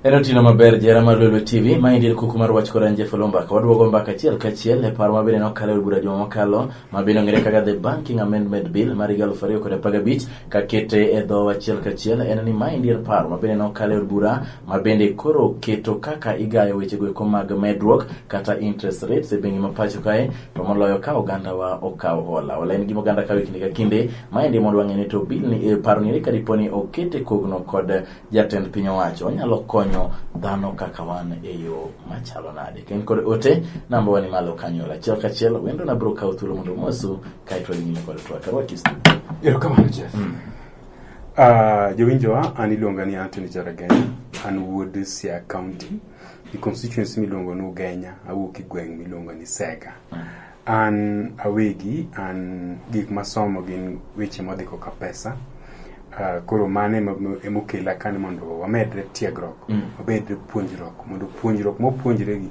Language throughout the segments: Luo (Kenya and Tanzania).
En otieno maber jera mar Lolwe TV, ma en kuku mar wach kod an Jeff Oloo Mbaka. Waduogo mbaka achiel kachiel e paro mabende nokalo e od bura juma mokalo, ma bende ong'ere kaka The Banking Amendment Bill mar higa 2015, kakete e dhowa achiel kachiel en ni maendi en paro ma bende nokalo e od bura ma bende koro keto kaka igayo wechego eko mag medruok kata interest rates e bengi ma pacho kae, to moloyo ka ogandawa okawo hola. Hola en gima oganda kawo e kinde ka kinde, maendi mondo wang'e ni to bill ni, paro ni ka dipo ni okete kogno kod jatend piny owacho onyalo konyo dhano kaka wan e yo machalo nade. Ka in kod ote, namba wa ni malo kanyo. Achiel kachiel, wendo na biro kawo thuolo mondo omosu kaeto wadhi nyime kod twak. Arwaki studio. Erokamano Jeff. Jowinjowa, an iluonga ni Anthony Jaragenya, an wuod Siaya County, e constituency miluongo ni Ugenya, awuok e gweng' miluongo ni Sega. An awegi, an gik masomo gin weche modhi koka pesa. Koro mano emokela ka ni mondo wamedre tiegruok, wamedre puonjruok, mondo puonjruok mopuonjre gi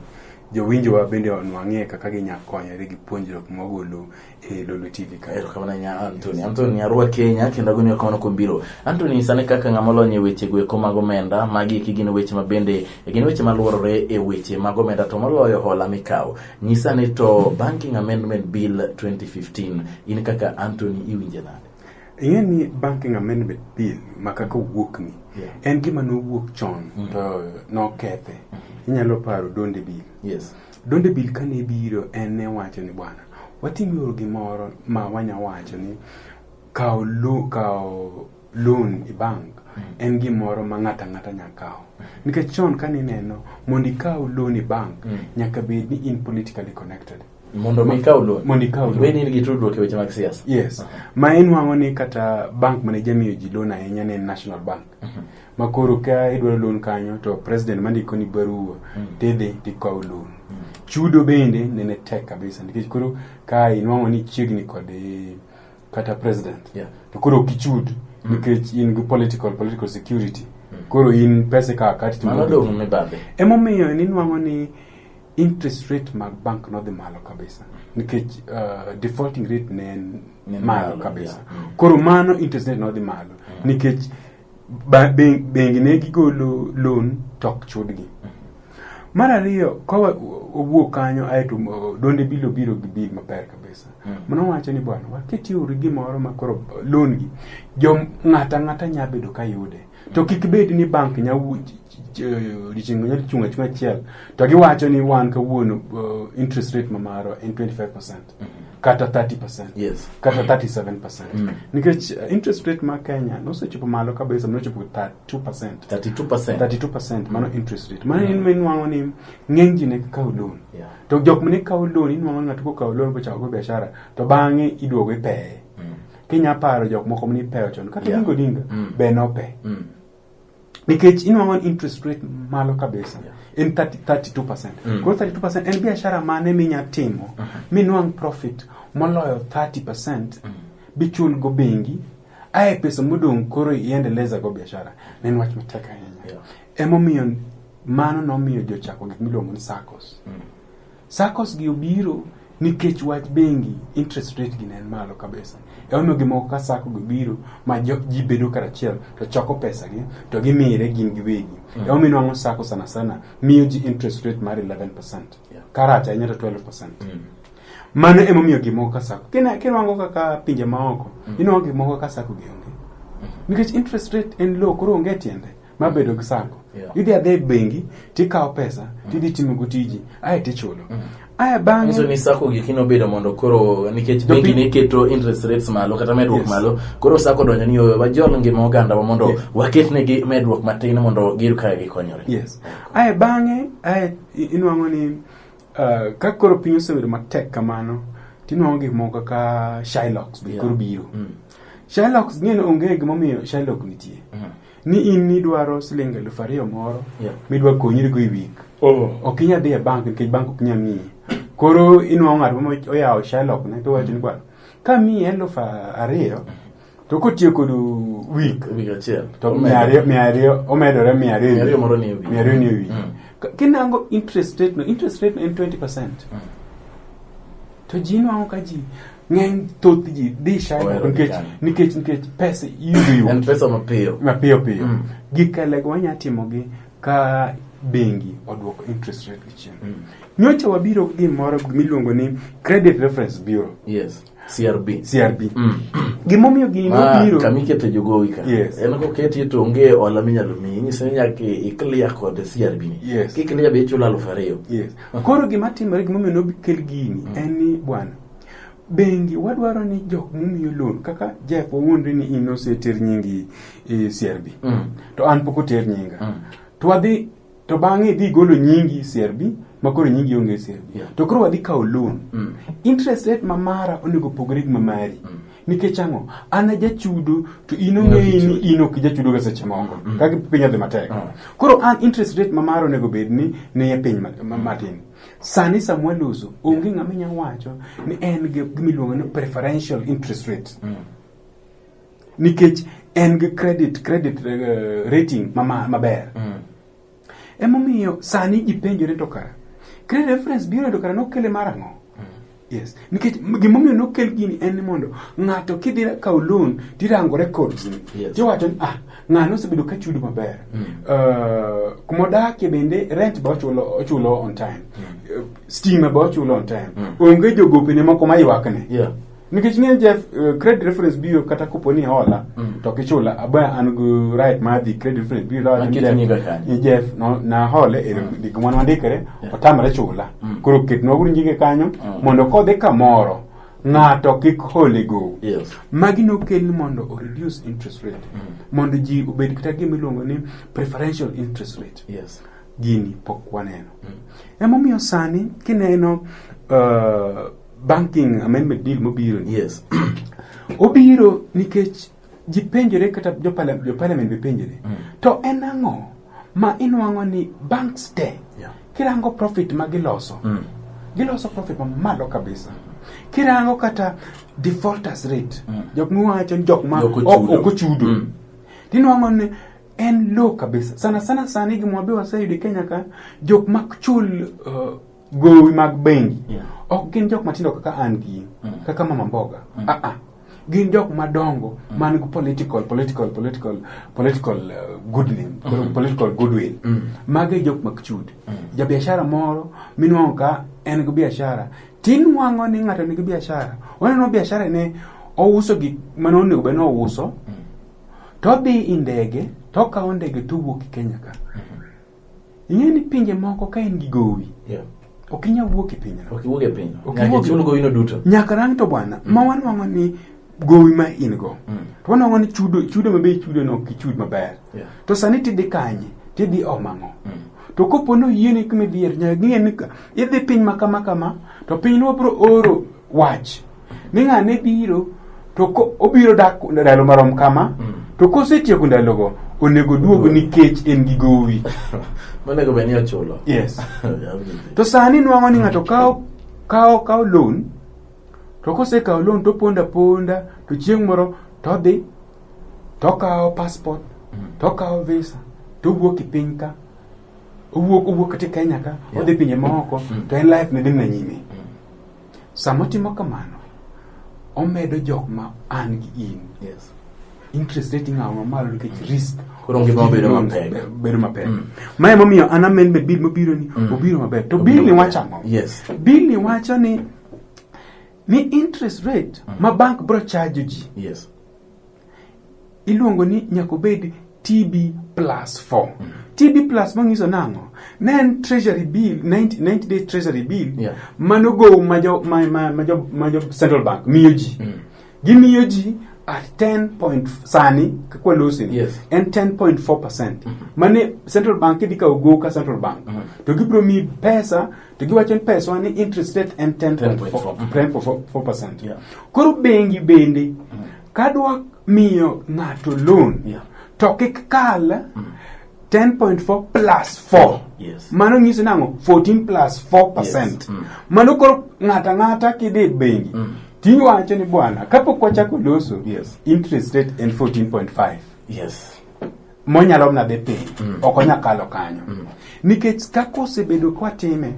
jowinjowa bende onwang'ie kaka ginya konyore gi puonjruok mwagolo e Lolwe TV ka. Erokamano ahinya Anthony. Anthony arwaki ahinya kendo agoni erokamano kuom biro. Anthony sani kaka ng'ama olony e weche go eko mag omenda, magi eki gin weche ma bende gin weche maluorore e weche mag omenda to moloyo hola mikawo. Nyisa ni to Banking Amendment Bill 2015 in kaka Anthony iwinje nade? Ing'e ni Banking Amendment Bill ma kaka owuok ni en gima nowuok chon to nokethe. Inyalo paro Donde Bill. Donde Bill kane biro en ne wacho ni bwana watim uru gimoro ma wanya wacho ni kawo kawo loan e bank en gimoro ma ng'ato ang'ata nya kawo. Nikech chon kane ineno mondo ikaw loan e bank nyaka bed ni in politically connected. Mondo mi ikaw loan. Mondo ikaw loan. Bed ni in gi tudruok e weche mag siasa. Yes. Ma inwang'o ni kata bank mane jamiyo ji loan ahinya ne en National Bank. Ma koro ka idwaro loan kanyo to president mandiko ni barua tidhi tikawo loan. Chudo bende nene tek kabisa nikech koro ka inwang'o ni chiegni kod kata president to koro ok ichud nikech in gi political security. Koro in pesa ikawo akati to Mano dong' mibadhi. Emomiyo ninwang'o ni interest rate mag bank nodhi malo kabisa nikech defaulting rate ne en malo kabisa. Koro mano interest rate nodhi malo nikech bengi ne gigolo loan to ok chudgi. Mar ariyo, ka wawuok kanyo aeto Donde Bill obiro gi bill maber kabisa. Mano wacho ni bwana waketie uru gimoro ma koro loan gi jo ng'ato ang'ata nya bedo ka yude. To kik bed ni bank nya odiochieng' nyalo chung' achung'a achiel to giwacho ni wan kawuono interest rate ma marwa en 25% kata 30% kata 37%. Nikech interest rate ma Kenya nosechopo malo kabisa, nochopo 32%. 32%. 32% mano interest rate. Mano en minwang'o ni ng'eny ji ne kawo loan. To jok mane kawo loan inwang'o ni ng'ato kokawo loan bochako go biashara to bang'e iduogo ipeye. Kinya paro jok moko mane ipeyo chon kata Oginga Odinga be nope. Nikech inwang'o ni interest rate malo kabisa. En 32%. Koro 32% en biashara mane minya timo minwang' profit moloyo 30% bichul go bengi ae pesa modong' koro iendeleza go biashara. Ne en wach matek ahinya. Emomiyo mano nomiyo jochako gik miluongo ni SACCOs. SACCOs gi obiro nikech wach bengi interest rate gi ne en malo kabisa. Emomiyo gimoko ka SACCO gi biro ma ji bedo karachiel to choko pesa gi to gimire gin giwegi. Emomiyo inwang'o SACCO sana sana miyo ji interest rate mar 11%. Karach ahinya to 12%. Mano emomiyo gimoko ka SACCO. Kinwang'o kaka pinje maoko, inwang'o gimoko ka SACCO gi onge. Nikech interest rate en low, koro onge tiende mar bedo gi SACCO. Idhi adhi e bengi tikawo pesa tidhi timo go tiji ae tichulo. Ae bang'e Nyiso ni SACCO gi kino bedo mondo koro nikech bengi ne keto interest rates malo kata medruok malo, koro SACCO donjo ni wajol ngima oganda wa mondo waketnegi medruok matin mondo giyud kaka gikonyore. Yes. Ae bang'e ae inwang'o ni ka koro piny osebedo matek kamano tinwang'o gik moko kaka Shylocks be koro biro. Shylocks ng'e ni onge gimomiyo Shylock nitie. Ni in nidwaro siling 2,000 moro midwa konyri go e week. Ok inyal dhi e bank nikech bank ok nyal miyi. Koro inwang'o ng'at ma oyawo Shylock ne to wacho ni bwana ka miyi 2,000 to kotieko week Week achiel. to 200, 200 omedore 200 200 moro ni e wi. 200 ni e wi. Kinango interest rate no, interest rate no en 20%. To ji nwang'o ka ji ng'eny thoth ji dhi Shylock Ohero dhi nikech pesa iyudo yot. En pesa mapiyo. Mapiyo piyo. Gik kelego wanya timogi. Ka bengi oduoko interest rate gi chien. Nyocha wabiro gi gimoro miluongo ni Credit Reference Bureau. Yes. CRB. CRB. Gimomiyo gini Ma nobiro kama ikete jogowi ka. Yes. En koketi to onge hola minyalo miyi. Inyiso ni nyaka i-clear kod CRB ni. Yes. Ki-clear be ichulo 2000. Yes. Koro gima timore gimomiyo nokel gini en ni bwana bengi wadwaro ni jok momiyo loan kaka Jeff wawuondre ni in oseter nyingi e CRB to an pok oter nyinga to wadhi to bang'e idhi golo nyingi CRB ma koro nyingi onge e CRB to koro wadhi kawo loan interest rate ma mara onego pogre gi ma mari nikech ang'o an a jachudo to in ong'eyi ni in ok ijachudo ga seche moko kaka piny odhi matek koro an interest rate ma mara onego bed ni ni e piny matin sani sama waloso onge ng'ama inya wacho ni en gi gima iluongo ni preferential interest rate nikech en gi credit rating maber emomiyo sani ji penjore to kara credit reference bureau to kara nokele mar ang'o yes nikech gimomiyo nokel gini en ni mondo ng'ato kidhi kawo loan tirango records ni tiwacho ni ah ng'ano osebedo ka chudo maber kumodakie bende rent be ochulo on time stima be ochulo on time onge jogopene moko maywakne nikech ng'e Jeff credit reference bureau kata kopo ni hola to kichula aba an gi right mar dhi credit reference bureau awacho ni Maket Jeff, nyinga kanyo. ni Jeff no, na hole e gik mane wandikre otamre chula koro ketnwa uru nyinge kanyo mondo kodhi kamoro ng'ato kik hole gowi magi nokel mondo o reduce interest rate mondo ji obed kata gima iluongo ni preferential interest rate gini pok waneno emomiyo sani kineno banking amendment bill mobiro ni obiro nikech ji penjore kata jo parliament be penjore to en ang'o ma inwang'o ni banks te kirango profit ma giloso giloso profit mamalo kabisa kirango kata defaulters rate jok miwacho ni jok ma Jok ok ochudo. ok ochudo tinwang'o ni en low kabisa sana sana sani gima wabe waseyudo e Kenya ka jok mak chul gowi mag bengi ok gin jok matindo kaka an gi kaka mama mboga ah ah gin jok madongo man gi political good name political goodwill magi e jok mak chud jabiashara moro minwang'o ka en gi biashara tinwang'o ni ng'ato nigi biashara oneno biashara ne ouso gik mane onego bed ni ouso to odhi i ndege to okawo ndege to owuok e Kenya ka ing'e ni pinje moko ka in gi gowi ok inyal wuok e pinyno Ok iwuog e pinyno. Ok Nyaka iwuog- ichul gowino duto. nyaka rang to bwana ma wanwang'o ni gowi ma in go to wanwang'o ni chudo chudo ma be ichudo no ok ichud maber to sani tidhi kanye tidhi omo ang'o to kopo ni oyieni kuma idhiye to nyaka ging'e ni idhi piny ma kama kama to piny no biro oro wach ni ng'ane biro to obiro dak ndalo marom kama to kosetieko ndalogo onego duog nikech en gi gowi Monego bed ni ochulo. yes to sani nwang'o ni ng'ato kawo loan to kosekawo loan to pondo aponda to chieng' moro to odhi to okawo passport to okawo visa to owuok e piny ka owuok kata e Kenya ka odhi pinje maoko to en life ne dhi mana nyime sama otimo kamano omedo jok ma an gi in interest rate ing'awo mamalo nikech risk Koro ngima of bedo loans mapek. bedo mapek ma emomiyo an amendment bill mobiro ni obiro maber to bill ni wacho ang'o bill ni wacho ni interest rate ma bank bro charge ji iluongo ni nyaka obed TB plus 4 TB plus manyiso nang'o ne en treasury bill 90 day treasury bill mano gow ma jo central bank miyo ji gimiyo ji at 10 point sani kaka walose ni en 10.4% mane central bank kidhi kawo gow ka central bank to gibiro miyi pesa to giwacho ni pesa ni interest rate en 10.4% koro bengi bende kadwa miyo ng'ato loan to kik kal 10.4 plus 4 mano nyiso nang'o 14 plus 4% mano koro ng'ato ang'ata kidhi e bengi tiwacho ni bwana kapok wachako loso interest rate en 14.5 monyalo mana dhi piny ok onya kalo kanyo nikech kaka osebedo kwatime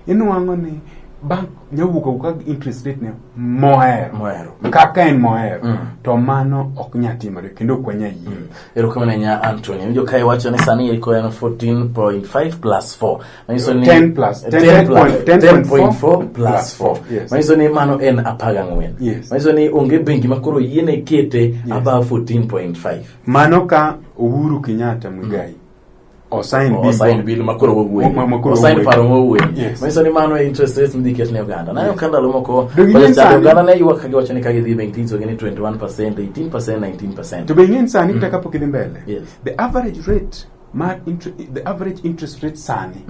inwang'o ni Bank nyawuok awuoka gi interest rate ne mohero. Mohero. Kaka en mohero. To mano ok nyal timore kendo ok wanyal yie. Erokamano ahinya Anthony. Winjo ka iwacho ni sani iko en 14.5 plus 4. Manyiso ni 10 plus- 10 plus- 10.4 10.4 plus 4. Yes. Manyiso ni mano en 14. Yes. Manyiso ni onge bengi ma koro yiene kete above 14.5. Mano ka Uhuru Kenyatta Muigai osign bill. Osign bill ma koro wawuoye. Ma koro Osign wawuoye. paro mawuoye. Yes. Manyiso ni mano e interest rates midhi ket ne oganda. Naneno ka ndalo moko Donge ing'e kocha chande sani- oganda ne ywak ka giwacho ni ka gidhi e bengi tinyisogi ni 21%, 18%, 19%. To be ing'e ni sani kata kapok idhi mbele. Yes. The average rate mar the average interest rate sani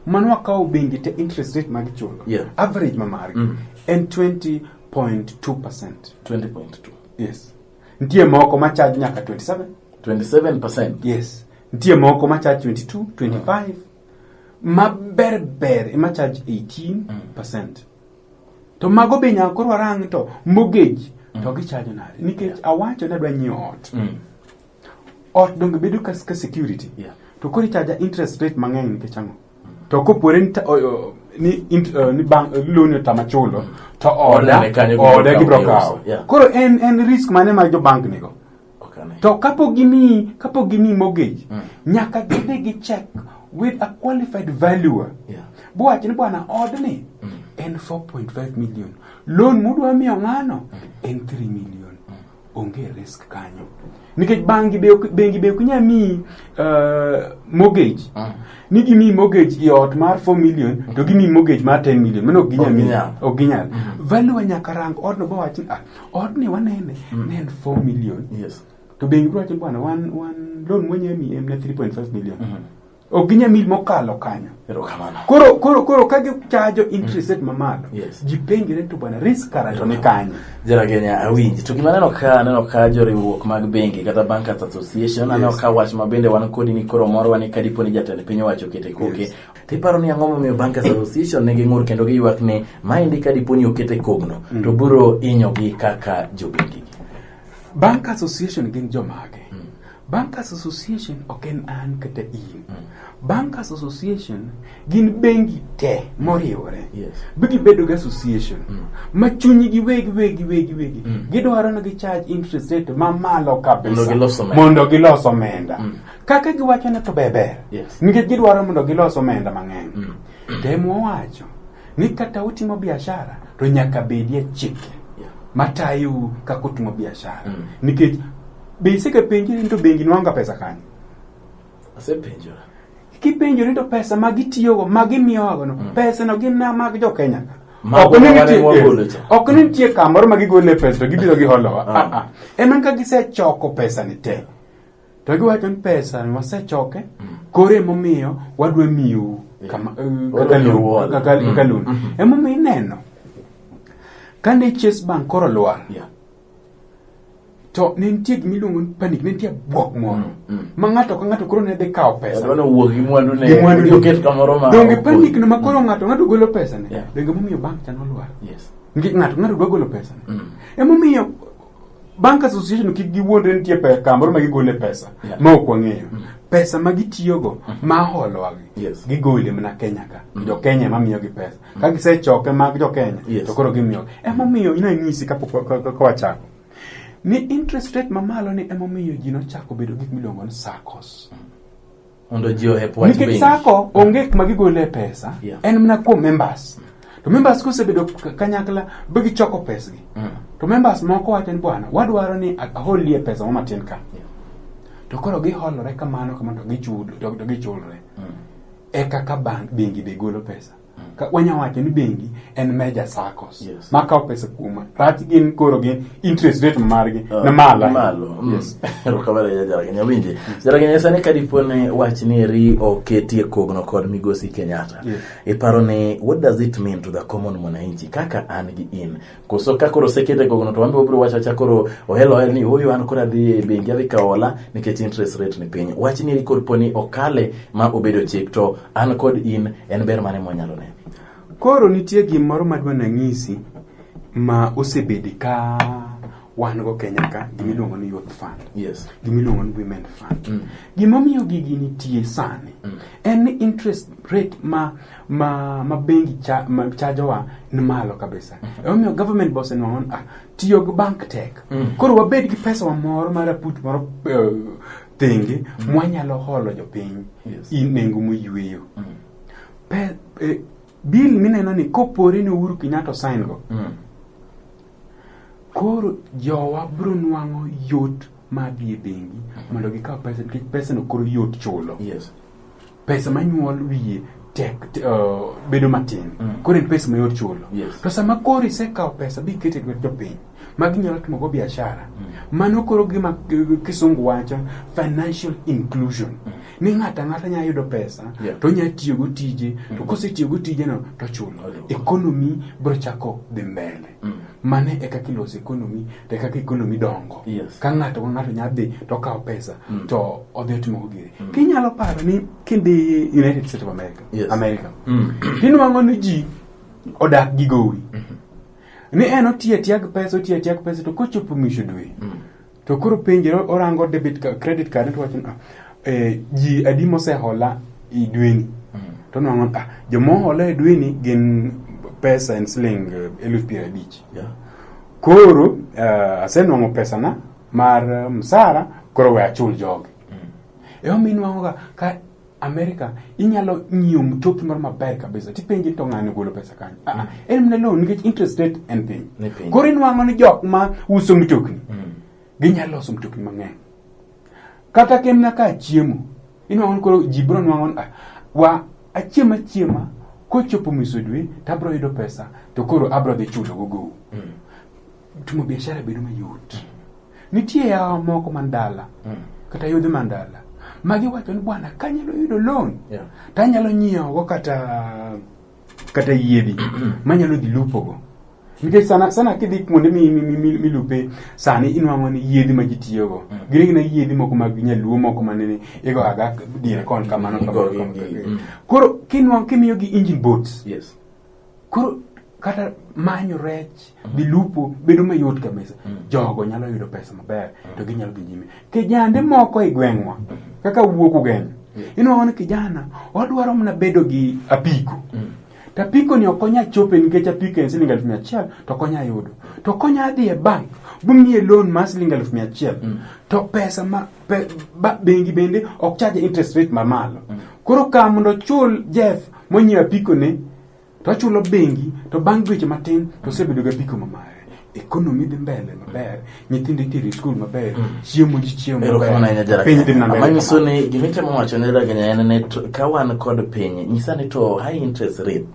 mano wakawo bengi te interest rate ma gichulo. Yeah. Average ma margi en 20.2%. 20.2. Yes. Nitie moko ma charge nyaka 27. 27%. Yes. Nitie moko ma charge 22, 25. Maber ber ema charge 18%. To mago be nyaka koro warang to mortgage to gichajo nade? Nikech awacho ni adwa nyiewo ot. Ot donge bedo ka, ka security. Yeah. To koro ichaja interest rate mang'eny nikech ang'o? To kopore ni, ta- o- o- ni, int, ni bank loan otama chulo to oda Oda ni kanyo gibiro oda gibiro kawo kawo. Yeah. Koro en en risk mane ma jo bank nigo? Ok ane. To kapok gimiyi kapok gimiyi mortgage nyaka gidhi gi check with a qualified valuer. Yeah. Bowach ni bwana odni en 4.5 million. Loan mudwa miyo ng'ano en 3 million. Onge risk kanyo. Nikech bangi be ok bengi be ok nyal miyi mortgage. Ni gimiyi mortgage i ot mar 4 million to gimiyi mortgage mar 10 million. Mano ok ginyal Ok miyi. ginyal. Ok ginyal. Valuer nyaka rang odno bowach ni ah odni wanene ne en 4 million. Yes. To bengi biro wacho ni bwana wan wan loan mwanyalo miyi en 3.5 million. Ok ginyal miyi mokalo kanyo. Erokamano. Koro koro koro ka gichajo interest rate mamalo, Yes. ji penjre to bwana risk kara to ni kanye? Jaragenya awinji. To gima aneno ka aneno ka joriwruok mag bengi kata Bankers Association aneno ka wach ma bende wan kodi ni koro morwa ni kadipo ni jatend piny owacho okete koke. Yes. To iparo ni ang'o momiyo Bankers Association nigi ng'ur kendo giywak ni maendi kadipo ni okete kogno to biro hinyogi kaka jobengi gi. Bank Association gin jomage? Bankers Association ok en an kata in. Bankers Association gin bengi te moriwore. Yes. Bi gibedo gi association ma chunygi giwegi wegi wegi wegi gidwaro ni gicharge interest rate mamalo kabisa Mondo gilos omenda. mondo gilos omenda. Kaka giwacho ni to be ber. Yes. Nikech gidwaro mondo gilos omenda mang'eny. Temo wacho ni kata utimo biashara to nyaka bedie chike Yeah. matayou kaka utimo biashara. Nikech be isegapenjori ni to bengi nwang'o pesa kanye? Asepenjora. Kipenjori to pesa ma gitiyogo ma gimiyowago no pesa no gin na mag jo Kenya ka. Mago Ok ni ma wan nitie- ema wagolo cha. ok ni nitie kamoro ma gigole pesa to gibiro giholowa. Ah. Ah, ah. En mana ka gisechoko pesa ni te to giwacho ni pesa ni wasechoke koro emomiyo wadwa miyou kama- Wadwa kaka miyou loan- hola. kaka kaka loan. Emomiyo ineno kane Chase Bank koro lwar Yeah. to ne nitie gima iluongo ni panic, ne nitie bwok moro ma ng'ato ka ng'ato koro ne dhi kawo pesa Adwa ni owuog gi mwandu ne Gi mwandu ne. oket kamoro ma Donge ok panic podi. no ma koro ng'ato ng'ato golo pesa ne Yeah. donge momiyo bank cha nolwar Yes. nikech ng'ato ng'ato dwa golo pesa ne emomiyo bank association kik giwuondre nitie kamoro ma gigole pesa Yeah. ma ok wang'eyo pesa ma gitiyogo ma holowagi Yes. gigole mana Kenya ka jo Kenya ema miyogi pesa ka gisechoke mag jo Kenya Yes. to koro gimiyogi emomiyo inanyisi kapok ka wachako ni interest rate mamalo ni emomiyo ji nochako bedo gik miluongo ni SACCOs Mondo ji ohep wach nikech bengi. SACCO onge kuma gigole pesa Yeah. en mana kuom members to members kosebedo kanyakla be gichoko pesgi to members moko wacho ni bwana wadwaro ni aholie pesa mo matin ka Yeah. to koro giholore kamano kamano to gichudo to gichulre e kaka bank bengi be golo pesa Ka wanya wacho ni bengi en major SACCOs Yes. makawo pesa kuoma rach gin koro gin interest rate margi ni malo ahinya. malo. Yes. Erokamano ahinya Jaragenya winji. Jaragenya sani ka dipo ni wach ni eri oketie kogno kod migosi Kenyatta. Yes. Iparo ni what does it mean to the common mwananchi kaka an gi in? Koso ka koro osekete kogno to wan be wabiro wacho acha koro ohelo ohel ni ooyo an koro adhi e bengi adhi kawo hola nikech interest rate ni piny. Wach ni eri kod po ni okale ma obedo chik to an kod in en ber mane mwanyalo neno? Koro nitie gimoro madwa nanyisi ma osebedi ka Wan go Kenya ka gimiluongo ni Youth Fund. Yes. Gimiluongo ni Women Fund. Gimomiyo gigi nitie sani en ni interest rate ma bengi ma chajowa ni malo kabisa. Emomiyo government be osenwang'o ni tiyo gi bank tek. Koro wabed gi pesa wa moro mar aput moro thenge mwanyalo holo jopiny i nengo moyweyo. Bill mineno ni kopore ni Uhuru Kenyatta sign go. Koro jowa biro nwang'o yot mar dhi e bengi mondo gikaw pesa nikech pesa no koro yot chulo. Pesa manyuol wiye tek bedo matin. Koro en pesa mayot chulo. To sama koro isekawo pesa bi iketo e lwet jopiny ma ginyalo timo go biashara, mano koro gima kisungu wacho financial inclusion. Ni ng'ato ang'ata nyalo yudo pesa to onyalo tiyo go tije to kosetiyo go tijeno to ochulo. Oduoko. Economy biro chako dhi mbele. Mano e kaka iloso economy to e kaka economy dongo. Ka ng'ato ka ng'ato nyalo dhi to okawo pesa to odhi otimo go gire. Kinyalo paro ni kidhi United States of America, America, tinwang'o ni ji odak gi gowi. Ni en otiyo atiya gi pesa, otiyo atiya gi pesa to kochopo mwisho dwe to koro penjre orango debit card, credit card to wacho ni ji adi mosehola i dweni. To nwang'o ni joma ohola e dweni gin pesa en siling 50,000. Koro asenwang'o pesana mar msara koro we achul jogi. Emomiyo inwang'o ga ka America inyalo nyiewo mtoki moro maber kabisa tipenji to ng'ani ogolo pesa kanye. En mana loan nikech interest rate en piny. Ni piny. Koro inwang'o ni jok ma uso mtokni ginyalo loso mtokni mang'eny. Kata ka en mana ka chiemo inwang'o ni koro ji biro nwang'o ni wa achiemo achiema kochopo mwisho dwe to abiro yudo pesa to koro abiro dhi chulo go gowi. Timo biashara bedo mayot. Nitie yawa moko man dala kata yudhe man dala ma giwacho ni bwana kanyalo yudo loan to anyalo nyiewo go kata yiedhi manyalo dhi lupo go. Nikech sana sana kidhi kuonde milupe sani inwang'o ni yiedhi ma ji tiyogo gin gina yiedhi moko mag nyaluo moko manene igo aga diere kon kamano kamano, Igo kamano, gi- kamano. Koro kinwang'o kimiyo gi engine boats. Koro kata manyo rech dhi lupo bedo mayot kabisa. Jogo nyalo yudo pesa maber to ginyalo dhi nyime. Kijande moko e gweng'wa kaka wuok Ugenya inwang'o ni kijana odwaro mana bedo gi apiko. To apiko ni ok onyal chope nikech apiko en siling 1,100 to ok onyal yudo. To ok onyal dhi e bank bumiye loan mar siling 1,100. To pesa ma bengi bende ok charge interest rate mamalo. Koro ka mondo ochul Jeff monyiewo apiko ne to ochulo bengi to bang' dweche matin to osebedo gi apiko mamare. Economy dhi mbele maber, nyithindo itero e skul maber, chiemo ji chiemo Erokamano ahinya maber, Jarakenya. piny dhi mbele Manyiso kamano. ni gimitemo wacho ne Jarakenya en ni ka wan kod piny, nyisa ni to high interest rate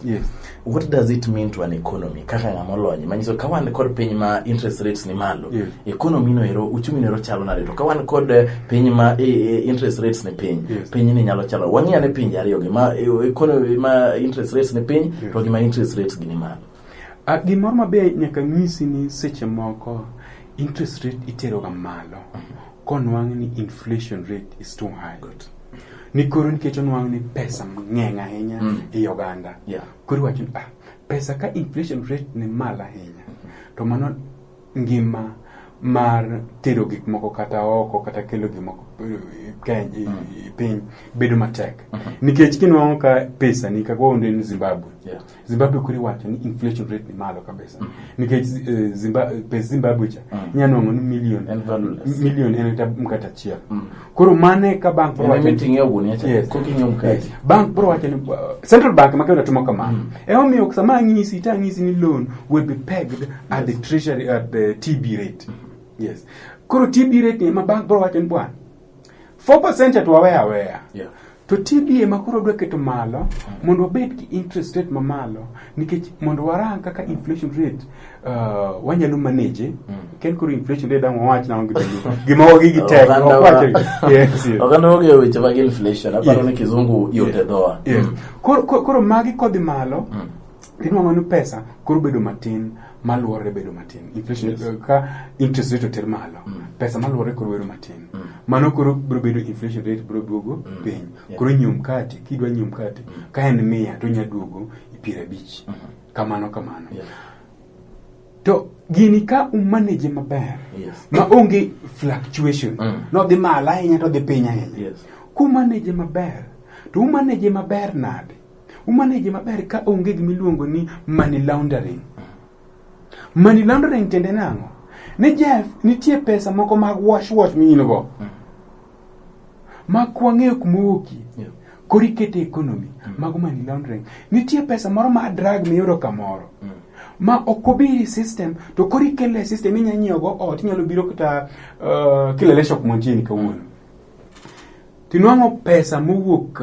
what does it mean to an economy kaka ng'ama olony manyiso ka wan kod piny ma interest rates ni malo economy no ero uchumi no ero chalo nade to ka wan kod piny ma interest rates ni piny piny ni nyalo chalo wang'i ane pinje ariyo gi ma economy ma interest rates ni piny to gi ma interest rates gi ni malo. Gimoro maber nyaka ng'isi ni seche moko interest rate itero ga malo konwang' ni inflation rate is too high. Ni koro nikech onwang' ni pesa ng'eny ahinya e oganda. Koro iwacho ni pesa ka inflation rate ni malo ahinya to mano ngima mar tero gik moko kata oko kata kelo gik moko Kenya piny bedo matek. Nikech kinwang'o ka pesa ni kaka waonde ni Zimbabwe. Zimbabwe koro iwacho ni inflation rate ni malo kabisa. Nikech pes Zimbabwe cha inyalo nwang'o ni million En valueless. million en kata mkate achiel. Koro mane ka bank biro En wacho ni- emiting'e ogunia cha, koka ing'iewo mkate. Bank biro wacho ni central bank ma kendo timo kamano. Emomiyo sama ang'isi to ang'isi ni loan will be pegged at the treasury at the TB rate. Yes. Koro TB rate ni ema bank biro wacho ni bwana 4% cha to waweyo aweya. To TB ema koro dwa keto malo mondo wabed gi interest rate mamalo nikech mondo warang kaka inflation rate wanyalo manage. Ken koro inflation rate dang' wawach nang'o gi dholuo. Gima wagi gi tek, Oganda ok wach. Yes. Oganda ong'eyo weche mag inflation, aparo ni kizungu yot e dhowa. Koro magi kodhi malo, tinwang'o ni pesa koro bedo matin maluorore bedo matin. Inflation, ka interest rate oter malo, pesa maluorore koro bedo matin. Mano koro biro bedo inflation rate biro duogo piny. Koro nyiewo mkate, kidwa nyiewo mkate, ka en 100 to onya duogo 50. Kamano kamano. To gini ka umanage maber Yes. ma onge fluctuation nodhi malo ahinya to odhi piny ahinya. Yes. Kumanage maber to umanage maber nade? Umanage maber ka onge gimiluongo ni money laundering. Money laundering tiende nang'o? Ni Jeff, nitie pesa moko mag wash wash miin go. Ma kwang'eyo kuma owuokie. Yeah. Koro ikete economy. Mago money laundering. Nitie pesa moro ma drug miyudo kamoro. Ma ok obiro e system to koro ikele e system inya nyiewo go ot inyalo biro kata Kileleshwa kuma wantie ni kawuono. Tinwang'o pesa mowuok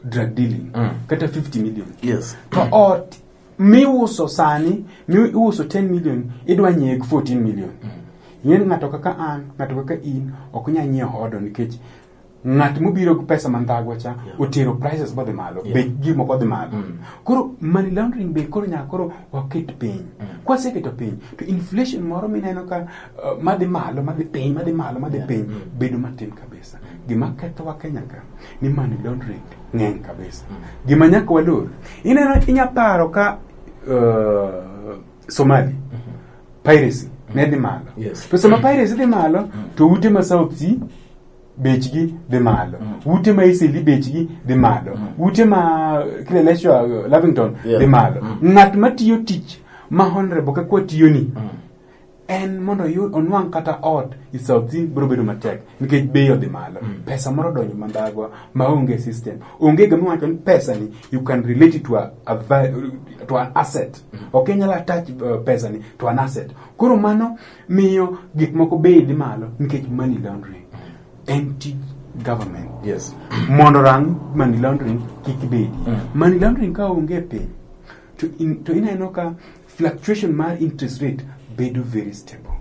drug dealing kata 50 million. Yes. To ot miuso sani miuso 10 million idwa nyiewe gi 14 million. Ing'e ni ng'ato kaka an, ng'ato kaka in ok nyal nyiewo odo nikech ng'at mobiro gi pesa mandhagwa cha otero prices modhi malo, bech gik moko odhi malo. Koro money laundering be koro nyaka koro waket piny. Kwaseketo piny to inflation moro mineno ka madhi malo, madhi piny, madhi malo, madhi piny bedo matin kabisa. Gima kethowa Kenya ka ni money laundering ng'eny kabisa. Gima nyaka walor. Ineno inya paro ka Somali piracy ne dhi malo. Yes. To sama piracy dhi malo to ute ma South Sea bechgi dhi malo. Ute ma Eastleigh bechgi dhi malo. Ute ma Kileleshwa Lavington dhi malo. Ng'at matiyo tich ma honorable kaka watiyo ni en mondo onwang' kata ot i South Sea biro bedo matek nikech bei odhi malo. Pesa moro odonjo mandhagwa maonge system. Onge gima iwacho ni pesa ni you can relate it to to an asset. Ok inyal attach pesa ni to an asset. Koro mano miyo gik moko bei dhi malo nikech money laundering. En tij government. Yes. Mondo rang money laundering kik bedi. Money laundering ka onge e piny to ineno ka fluctuation mar interest rate bedo very stable.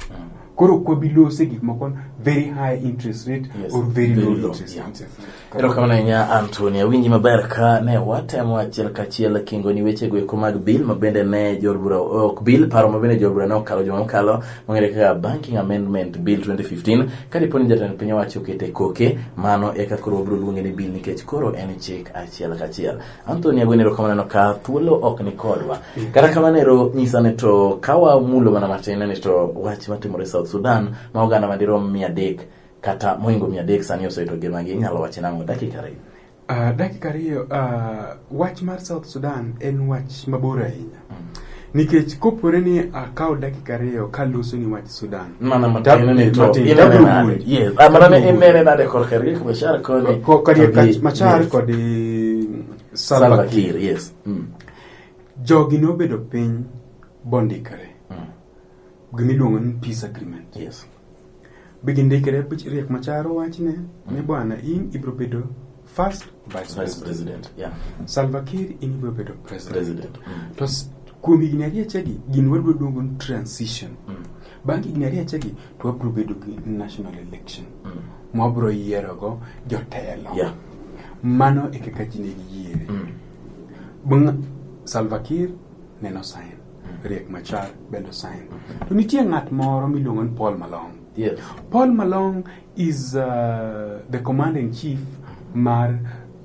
Koro ok wabi lose gik moko very high interest rate Yes, or very, very low low, interest yeah. rate. Erokamano ahinya Anthony, awinji maber ka ne watemo achiel kachiel kingo ni wechego eko mag bill ma bende ne jood bura ok bill paro ma bende jood bura ne okalo juma mokalo mong'ere kaka Banking Amendment Bill 2015 ka dipo ni jatend piny owacho okete koke mano eka koro wabiro luonge ni bill nikech koro en chik achiel kachiel. Anthony agweni erokamano ka thuolo ok ni kodwa. Kata kamano ero nyisa ni to ka wamulo mana matin ni to wach matimore South Sudan ma oganda madirom 300 kata mohingo 300 sani osewito ngimagi inyalo wache nang'o dakika ariyo? Dakika ariyo wach mar South Sudan en wach mabor ahinya. Nikech kopore ni akaw dakika ariyo kaloso ni wach Sudan. Mana matin ni to Matin, inene tabiro nade? wuoyo. Yes. Mana Tabiro inene nade korka Riek Machar koni Kod to gi- Machar yes. kod Salva Salva Kiir. Kiir, yes. Jogi nobedo piny bondikre. Gimiluongo ni peace agreement. Yes. Be gindikre Riek Machar owachne ni bwana in ibiro bedo first vice Vice president. president. Yeah. Salva Kiir in ibiro bedo president. President. To kuom higni ariyo achegi gin wadwa luongo ni transition. Bang' higni ariyo achegi to wabiro bedo gi national election. Mwabiro yierogo jotelo. Yeah. Mano e kaka ji ne giyiere. Bang' Salva Kiir neno sign. Riek Machar bende sign. To nitie ng'at moro miluongo ni Paul Malong. Yes. Paul Malong is the commander in chief mar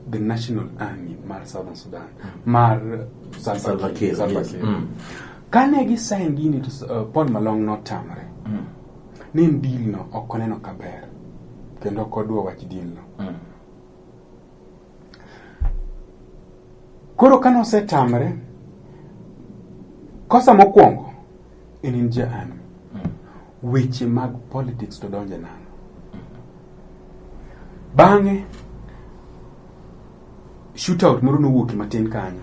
the National Army mar Southern Sudan mar Salva Salva Kiir. Kiir, Salva yes. Kiir. Kane gi sign gini to Paul Malong notamre. Ni en deal no ok oneno kaber kendo ok odwa wach deal no. Koro kane osetamre, kosa mokwongo en in ja army. Weche mag politics to donje nang'o? Bang'e shootout moro nowuok matin kanyo.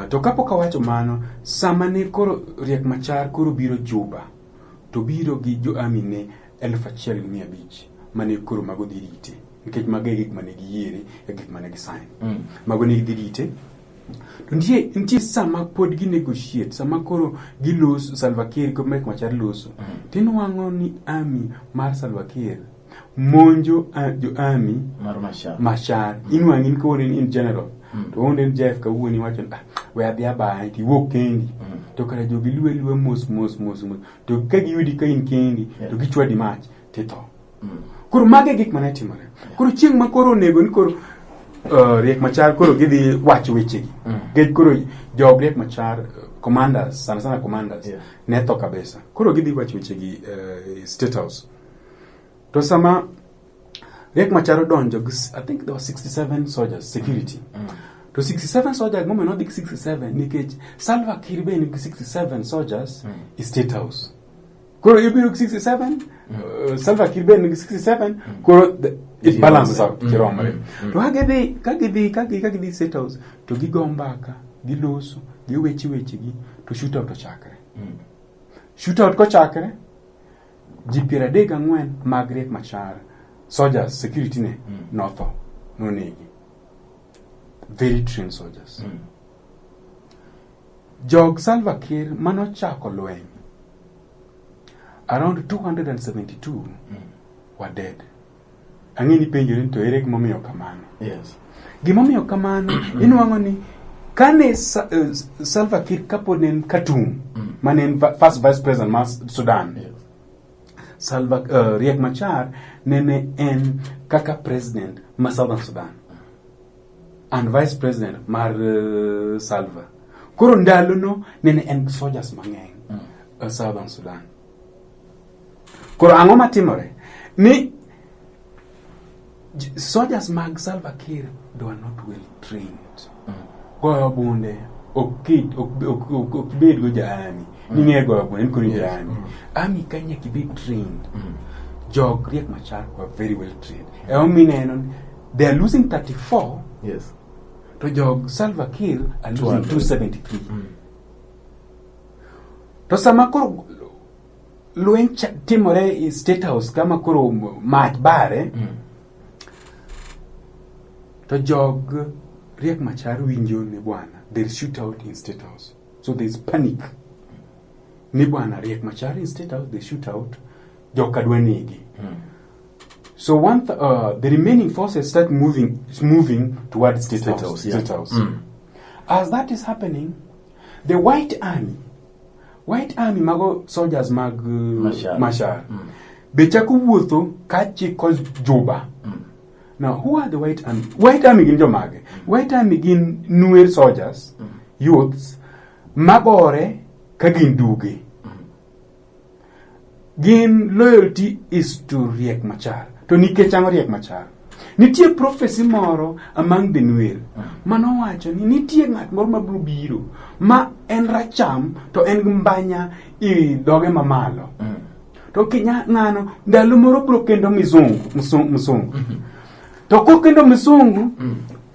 To kapok awacho mano, sama ne koro Riek Machar koro biro Juba, to biro gi jo army ne 1500 mane koro mago dhi rite. Nikech mago e gik mane giyiere, e gik mane gisign. Mago ne gidhi rite. To nitie sama pod gi negotiate, sama koro giloso, Salva Kiir kod Riek Machar loso, tinwang'o ni army mar Salva Kiir monjo jo army mar Machar. Machar. Inwang'o in kawuono in general. To onde ni Jeff kawuono iwacho ni, we adhi abaya, to iwuok kendi. To kare jogi luwe luwe mos mos mos mos. To ka giyudi ka in kendi, to gichwadi mach, titho. Koro mago e gik mane timore. Koro chieng' ma koro onego ni koro Riek Machar koro gidhi wacho wechegi. Nikech koro jog Riek Machar Commanders, sana sana commanders, ne tho kabisa. Koro gidhi wacho wechegi State House. To sama Riek Machar odonjo gi I think there were 67 soldiers security. To 67 soldiers, momiyo nodhi gi 67 nikech Salva Kiir be nigi 67 soldiers i State House. Koro ibiro gi 67, Salva Kiir be nigi 67, koro it balances out, giromre. To ka gidhi State House to gigo mbaka, giloso, giweche wechegi to shootout ochakre. Shootout kochakre, ji 34 mag Riek Machar soldiers security ne notho, nonegi. Very trained soldiers. Jog Salva Kiir manochako lweny around 272 were dead. Ang'e ni penjori ni to ere gimomiyo kamano? Gimomiyo kamano, inwang'o ni kane Salva Kiir kapod ne en Khartoum, mane en first vice president mar Sudan, Riek Machar nene en kaka president ma Southern Sudan and vice president mar Salva. Koro ndalono nene en gi soldiers mang'eny Southern Sudan. Koro ang'o matimore? Ni soldiers mag Salva Kiir, they were not well trained. Goyo bunde ok bed go ja army. Ning'e goyo bunde ni koro in ja army. Army ka nyaka ibed trained. Jog Riek Machar were very well trained. Emomiyo ineno ni they are losing 34 to jog Salva Kiir are losing 200. 273. To sama koro lweny timore i State House kama koro mach bare, to jog Riek Machar winjo ni bwana there is shootout in State House. So there is panic. Ni bwana Riek Machar in State House, they shoot out, joka dwa negi. So the remaining forces start moving towards State State House. House, yeah. State House. As that is happening, the White Army mago soldiers mag Machar. Machar be chako wuotho ka chiko Juba. Now, who are the White Army? White Army gin jomage? White Army gin Nuer soldiers, youths, magore ka gin duge. Gin loyalty is to Riek Machar. To nikech ang'o Riek Machar? Nitie prophecy moro among the Nuer manowacho ni nitie ng'at moro mabiro biro ma en racham to en gi mbanya i dhoge mamalo. To kinya ng'ano ndalo moro biro kendo mizungu msungu. To kokendo msungu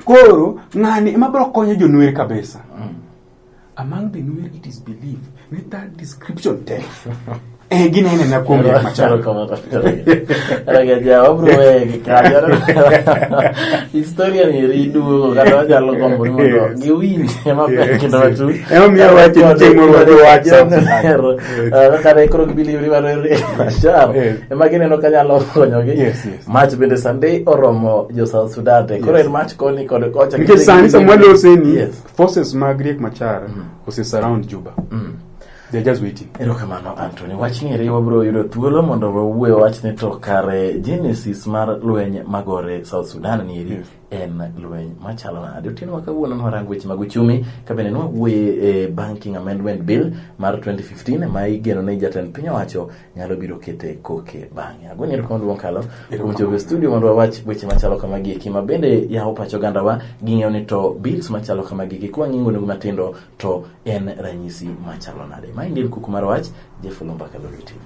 koro ng'ani ema biro konyo jonuer kabisa. Among the Nuer it is believed ni that description te ginene na kuom Riek Machar. Raga wabro weye gi kanyo. Historia ni eri duogo kata wanyalo gombo ni mondo giwinje maber kendo matut. Emomiyo awacho ni chieng' moro wadhi wach something. Kaka ne koro gibelieve ni mano en Riek Machar. Ema gineno ka nyalo konyogi. Yes. Mach bende Sunday oromo jo South Sudan te. Koro en mach koni kod kocha. Nikech sani sama waloseni, forces mag Riek Machar ose surround Juba. They're just waiting. Erokamano, Anthony. Wachni eri wabiro yudo thuolo mondo wawuoye wachni to kare genesis mar lweny magore South Sudan ni eri en lweny machalo nade. Otieno ma kawuono nwarango weche mag uchumi ka bende nwawuoye e Banking Amendment Bill mar 2015 ma igeno ni jatend piny owacho nyalo biro kete koke bang'e. Agoni erokamano duong' kalo kuom chopo e studio mondo wawach weche machalo kamagi eki ma bende yawo pach ogandawa ging'eyo ni to bills machalo kamagi eki kwang'ingo nengo matindo to en ranyisi machalo nade. Maendi en kuku mar wach, Jeff Oloo Mbaka Lolwe TV.